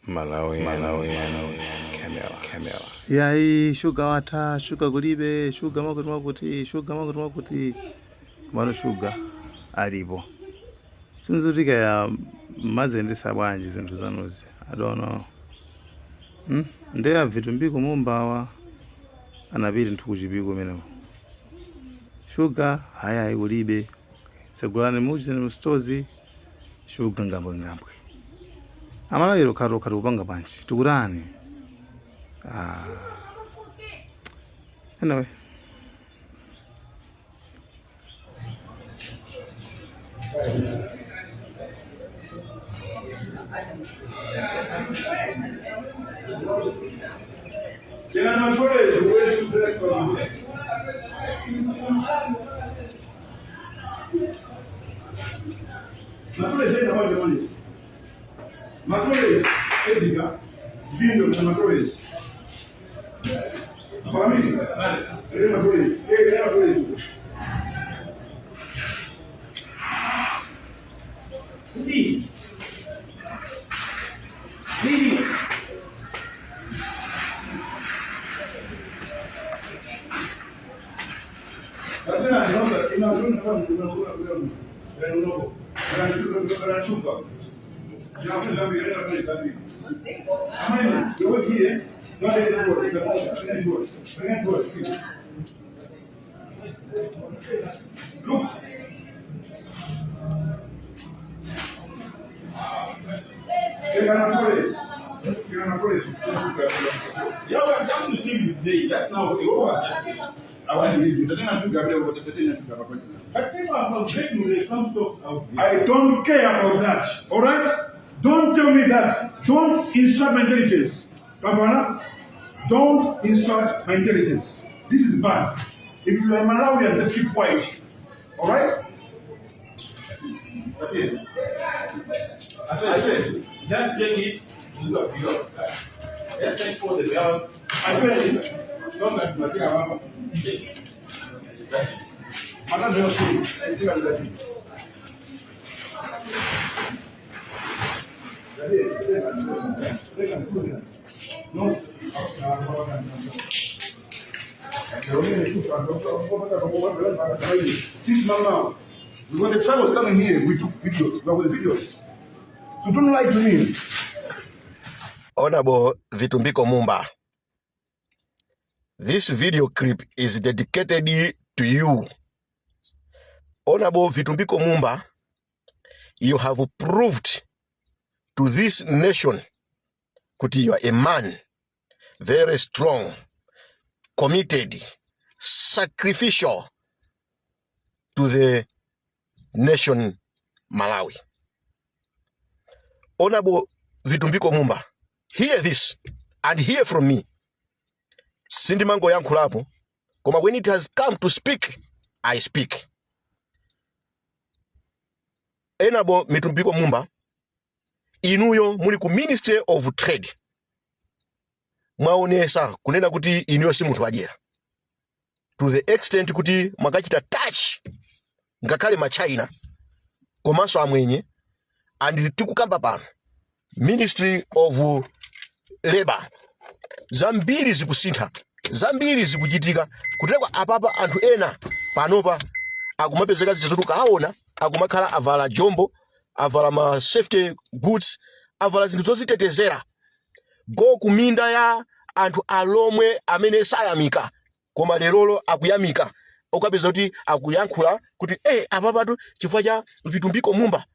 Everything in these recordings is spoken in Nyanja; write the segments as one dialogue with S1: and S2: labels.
S1: Malawi, Malawi, Camera, Camera.
S2: Yayi, shuga watha, shuga kulibe, shuga mwakuti mwakuti, shuga mwakuti mwakuti, komano shuga alipo. Sinzuti kaya maziyendesa bwanji zinthu zanuzi, I don't know. Nde a Vitumbiko Mumbawa anapita nthu kuchipiku kumeneko. Shuga hayayi kulibe, tsegulani mucheni mu stores, shuga ngambwe ngambwe. Amalawi tokhatokha tikupanga bwanji, tikutani? Ah. Anyway.
S3: Matoles, Edgar, Vindo na Matoles. Paramisa. Ele Matoles. Ele Matoles.
S4: Lili. Lili.
S3: Look.
S4: Yeah, well, just to see you today. That's now over.
S3: I want to leave you.
S4: But people are complaining there's some stocks out there.
S3: I don't care about that. All right? Don't tell me that. Don't insult my intelligence. Pambana, don't insult my intelligence. This is bad. If you are a Malawian, just keep quiet. All right? Okay. I said,
S4: Just take it. Look, look. Just take for the belt.
S3: I said,
S4: So that you are here. That's it.
S3: Madam, you are saying, No. This man now, when the truck was coming here, we took videos. We were with the videos. So don't lie to me.
S5: Honorable Vitumbiko Mumba, this video clip is dedicated to you. Honorable Vitumbiko Mumba, you have proved to this nation kuti you are a man, very strong, committed, sacrificial to the nation Malawi. Honorable Vitumbiko Mumba, hear this and hear from me. Sindimangoyankhulapo, koma when it has come to speak, I speak. Honorable Vitumbiko Mumba, inuyo muli ku Ministry of Trade, mwaonesa kunena kuti inuyo si munthu wadyera to the extent kuti mwakachita touch ngakhale ma China komanso amwenye, and tikukamba pano Ministry of Labor, zambiri zikusintha, zambiri zikuchitika kutekwa apapa. Anthu ena panopa akumapezeka zija zoti ukaona akumakhala avala jombo, avala ma safety goods, avala zinthu zozitetezera go kuminda ya anthu alomwe amene sayamika, koma lerolo akuyamika. Ukapeza kuti akuyankhula kuti apapatu chifukwa cha Vitumbiko Mumba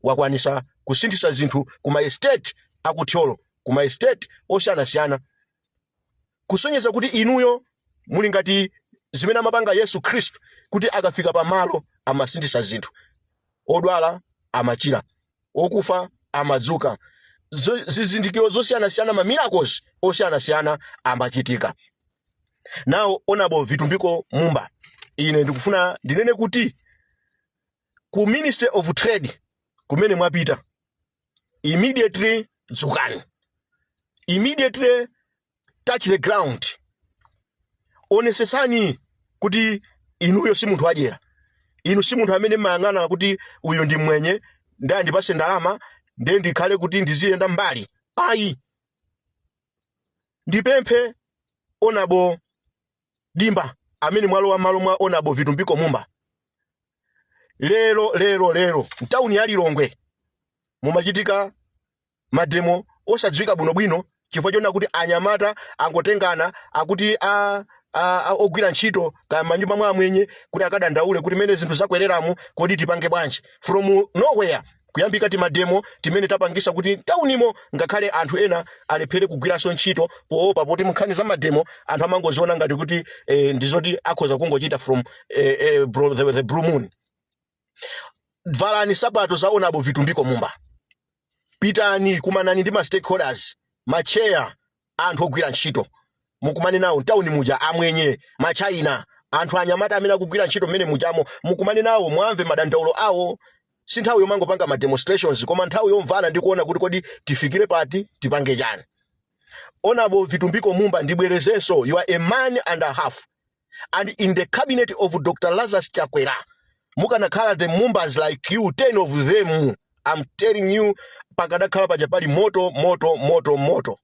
S5: wakwanisa kusinthisa zinthu kuma estate akuthyolo, kuma estate osiyanasiyana, kusonyeza kuti inuyo muli ngati zimene amapanga Yesu Khristu, kuti akafika pamalo amasinthisa zinthu, odwala amachira, okufa amadzuka, zizindikiro zosiyanasiyana, ma miracles osiyanasiyana amachitika. Now, Honorable Vitumbiko Mumba, ine ndikufuna ndinene kuti ku Ministry of Trade kumene mwapita, immediately dzukani, immediately touch the ground, onesesani kuti inuyo si munthu wadyera, inu si munthu amene mmayang'ana kuti uyu ndi mwenye ndi andipase ndalama ndiye ndikhale kuti ndiziyenda mbali. Ayi, ndipemphe Honourable Dimba amene mwalowa malo mwa Honourable Vitumbiko Mumba. Lero lero lero mtawuni ya Lilongwe mumachitika mademo osadziwika bwinobwino chifukwa chonena kuti anyamata angotengana akuti a ogwira ntchito kaya manyumba mwa amwenye kuti akadandaule kuti mene zinthu zakwereramu kodi tipange bwanji. From nowhere kuyambika timademo timene tapangisa kuti mtaunimo ngakhale anthu ena alephere kugwiranso ntchito poopa poti nkhani za mademo anthu amangoziona ngati kuti ndizoti akhoza kungochita from bro, the blue moon. Valani sapato za Honourable Vitumbiko Mumba, pitani, kumanani ndi ma stakeholders, macheya, anthu ogwira ntchito, mukumane nawo mtawuni muja, amwenye, machina, anthu anyamata amene akugwira ntchito mmene mujamo, mukumane nawo, mwamve madandaulo awo. Si nthawi yomangopanga ma demonstrations, koma nthawi yomvana ndi kuona kuti kodi tifikire pati, tipange chani. Honourable Vitumbiko Mumba, ndibwerezenso, you are a man and a half, and in the cabinet of Dr Lazarus Chakwera mukanakhala the Mumbas like you, 10 of them, I'm telling you, pakadakhala paja pali moto, moto, moto, moto.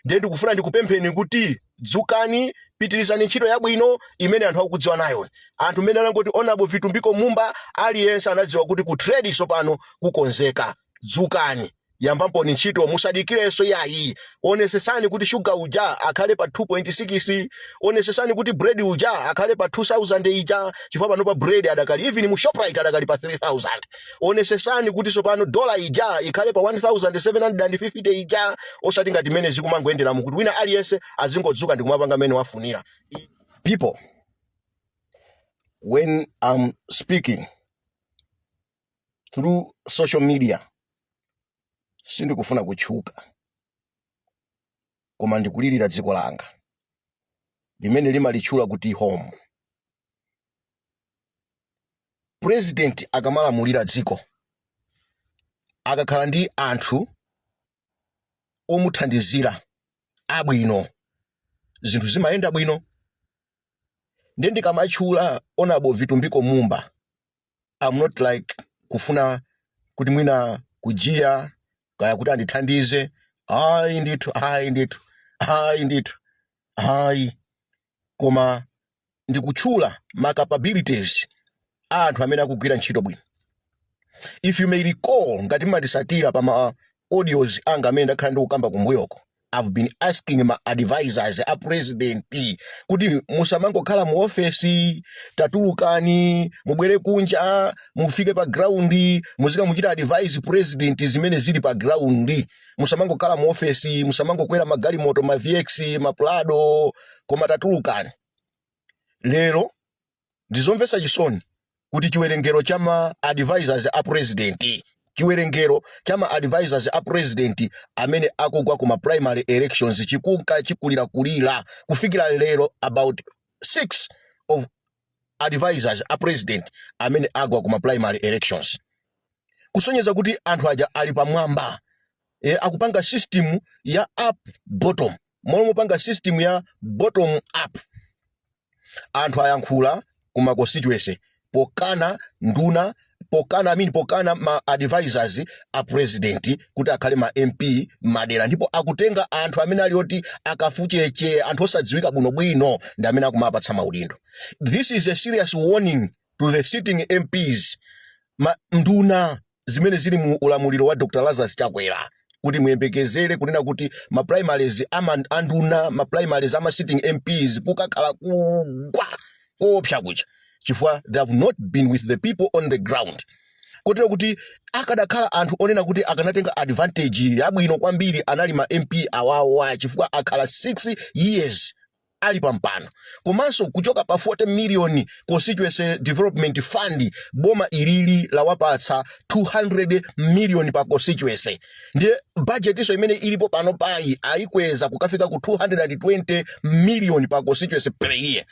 S5: Ndiye ndikufuna ndikupempheni kuti dzukani, pitirizani ntchito yabwino imene anthu akukudziwa nayo. Anthu mmene anangoti Honourable Vitumbiko Mumba, aliyense anadziwa kuti ku trade tsopano kukonzeka. Dzukani, yambamponi ntchito, musadikirenso yayi. Onesesani kuti shuga uja akhale pa 2.6, onesesani kuti bread uja akhale pa 2000 ija, chifukwa pano pa bread adakali, even mu Shoprite adakali pa 3000. Onesesani kuti tsopano dola ija ikhale pa 1750 ija, osati ngati mmene zikumangoyenderamu kuti wina aliyense azingodzuka ndi kumapanga mmene wafunira. People, when I'm speaking through social media, sindikufuna kutchuka, koma ndikulirira dziko langa limene limalitchula kuti home. President akamalamulira dziko, akakhala ndi anthu omuthandizira abwino, zinthu zimayenda bwino. Ndiye ndikamatchula Honourable Vitumbiko Mumba, I'm not like kufuna kuti mwina kujiya kaya kuti andithandize. Ayi ndithu, ayi ndithu, ayi ndithu, ayi. Koma ndikutchula ma capabilities a anthu amene akugwira ntchito bwino. If you may recall, ngati mmatisatira pa ma audios anga amene ndakhala ndikukamba kumbuyoko, I've been asking ma advisors a president kuti musamangokhala mu ofesi, tatulukani, mubwere kunja, mufike pa ground, muzikamuchita advise president zimene zili pa ground. Musamangokhala mu ofesi, musamangokwera magalimoto, ma VX, ma Prado, koma tatulukani. Lero ndizomvetsa chisoni kuti chiwerengero cha ma advisors a president, chiwerengero cha ma advisors a president amene akugwa kuma primary elections chikunka chikulirakulira kufikira lero about 6 of advisors a president amene agwa kuma primary elections, kusonyeza kuti anthu aja ali pamwamba, akupanga system ya up bottom momwe mupanga system ya bottom up. Anthu ayankhula kuma constituency pokana nduna, pokana, I mean, pokana ma advisors a president kuti akhale ma MP madera, ndipo akutenga anthu amene ali oti akafucheche, anthu osadziwika bwinobwino ndi amene akumapatsa maudindo. This is a serious warning to the sitting MPs, ma nduna zimene zili mu ulamuliro wa Dr Lazarus Chakwera, kuti muyembekezere kunena kuti ma primaries ama anduna, ma primaries ama sitting MPs kukakhala kugwa koopsa kucha, chifukwa they have not been with the people on the ground. Kotero kuti akadakhala anthu onena kuti akanatenga advantage yabwino kwambiri anali ma MP awawa, chifukwa akhala 6 years ali pampano, komanso kuchoka pa 40 million constituency development fund, boma ilili lawapatsa 200 million pa constituency. Ndiye budget iso imene ilipo pano payi ayikweza kukafika ku 220 million pa constituency per year.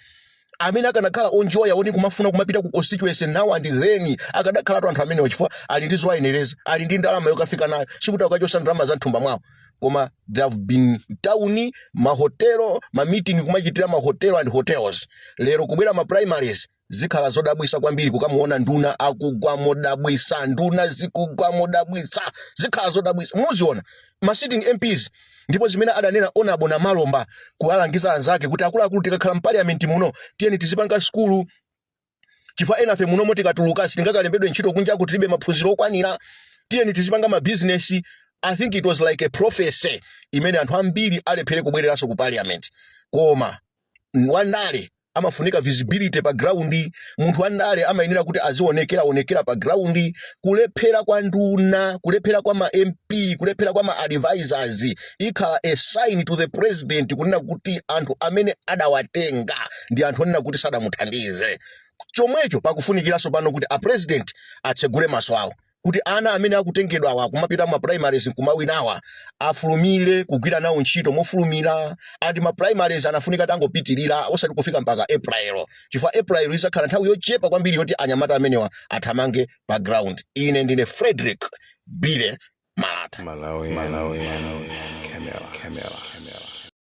S5: Amene akanakhala onjoya oni kumafuna kumapita ku constituency now and then akadakhalatu anthu amenewa, chifukwa ali ndi zowayenereza, ali ndi ndalama yokafika nayo, sikuti akachosa ndalama za mthumba mwawo. Koma they have been town, mahotelo, ma meeting kumachitira mahotelo and hotels. Lero kubwera ma primaries. Zikhala zodabwisa kwambiri kukamuona nduna akugwa modabwisa, nduna zikugwa modabwisa, zikhala zodabwisa. Muziona ma sitting MPs ndipo zimene adanena Honourable Namalomba kuwalangiza anzake kuti akuluakulu tikakhala m'parliament muno tiyeni tizipanga sukulu chifukwa enafe munomo tikatuluka sitingakalembedwe ntchito kunjaku tilibe maphunziro okwanira tiyeni tizipanga mabizinesi i think it was like a prophecy imene anthu ambiri alephere kubwereranso ku parliament koma wandale amafunika visibility pa ground munthu wandale amayenera kuti azionekera onekera pa ground kulephera kwa nduna kulephera kwa ma mp kulephera kwa ma advisors ikhala a sign to the president kunena kuti anthu amene adawatenga ndi anthu onena kuti sadamuthandize chomwecho pakufunikiranso pano kuti a president atsegule maso awo kuti ana amene akutengedwa awa kumapita ma primaries nkumawinawa afulumire kugwira nawo ntchito mofulumira and ma primaries anafunika tangopitirira osati kufika mpaka April chifukwa April izakhala nthawi yochepa kwambiri yoti anyamata amenewa athamange pa ground ine ndine Frederick Billy Malata
S1: Malawi, Malawi, Camera, Camera, Camera.